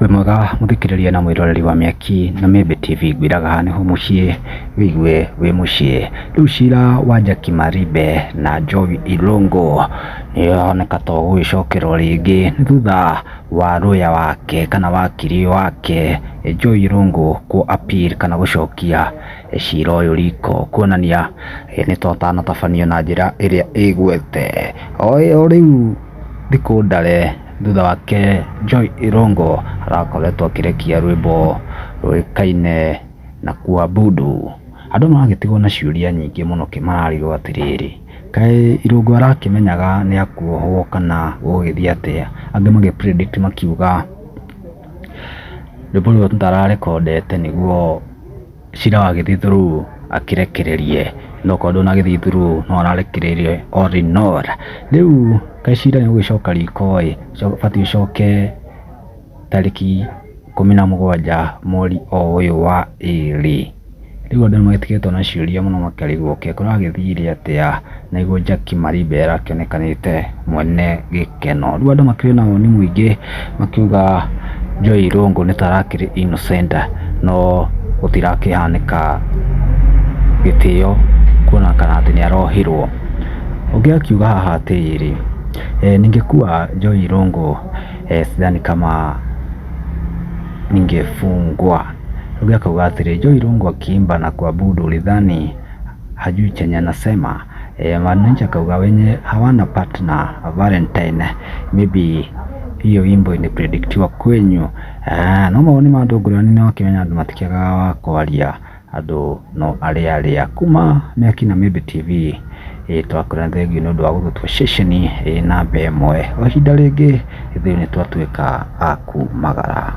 Wĩ mwega mũthikĩrĩria na mwĩroreri wa Mĩaki na Mĩmbi TV, ngwĩraga haha nĩho mũciĩ wĩigue wĩ mũciĩ. Rĩu cira wa Jackie Maribe na Joey Irũngũ nĩ ũroneka ta ũgũgĩcokerwo rĩngĩ nĩ thutha wa lawyer wake kana wakiri wake Joey Irũngũ kũ appeal kana gũcokia cira ũyũ riko, kuonania nĩ ta ũtanatabanio na njĩra ĩrĩa ĩgwete. O rĩu thikũ ndare thutha wake Joy Irũngũ arakoretwo akĩrekia rwĩmbo rũĩkaine na Kuabudu. Andũ maragĩtigwo na ciũria nyingĩ mũno mararigwo atĩrĩrĩ, kaĩ Irũngũ arakĩmenyaga nĩ akuohwo kana gũgũgĩthiĩ atĩa? Angĩ magĩ predict makiuga rwĩmbo rũrũ ta ararekondete nĩguo cira wagĩthiĩ through akĩrekererie, no okorwo ndũnagĩthiĩ through no ararekereirie all in all. Rĩu kaĩ cira nĩ ũgũgĩcoka riko ĩ, ũbatiĩ ũcoke tarĩki 17 mweri o ũyũ wa ĩrĩ. Rĩu andũ nĩ magĩtigĩtwo na ciũria mũno makarigwo kaĩ kũragĩthire atĩa nĩguo Jackie Maribe arakĩonekanĩte mwene gĩkeno. Rĩu andũ makĩrĩ na woni mũingĩ makiuga Joy Irũngũ nĩ ta arakĩrĩ innocent no gũtirakĩhanĩka gĩtĩo kuonekana atĩ nĩ arohirwo. Ũngĩ akiuga haha atĩrĩrĩ, ningekuwa Joy Irũngũ sidhani kama ningefungwa. Ũngĩ akauga atĩrĩ, Joy Irũngũ akiimba na kuabudu ulidhani hajui chenye anasema. Mwananchi akauga wenye hawana partner Valentine maybe hiyo wimbo imepredictiwa kwenyu. No mawoni ma andũ ngũrani nĩ wakĩmenya andũ matikĩagaga wa kwaria, andũ no arĩa arĩa. Kuma Mĩaki na Mĩmbi TV twakwĩra nĩ thengiũ nĩ ũndũ wa gũgĩtua ceceni ĩ namba ĩmwe. O ihinda rĩngĩ ithuĩ nĩ twatuĩka a kumagara.